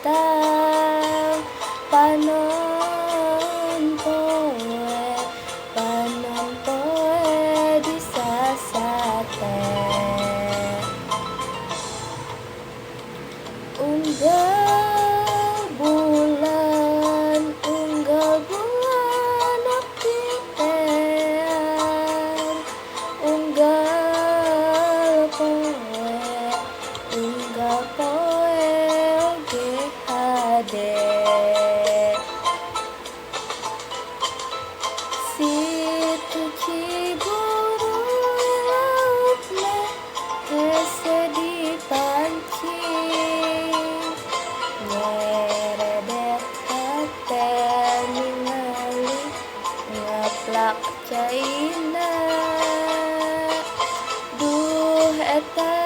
Lintang panon poe, panon poe disasate. Unggal bulan, unggal bulan abdi teang, unggal poe, unggal poe oge hade. Situ Ciburuy laukna hese dipancing, nyeredet hate ningali ngeplak caina. Duh eta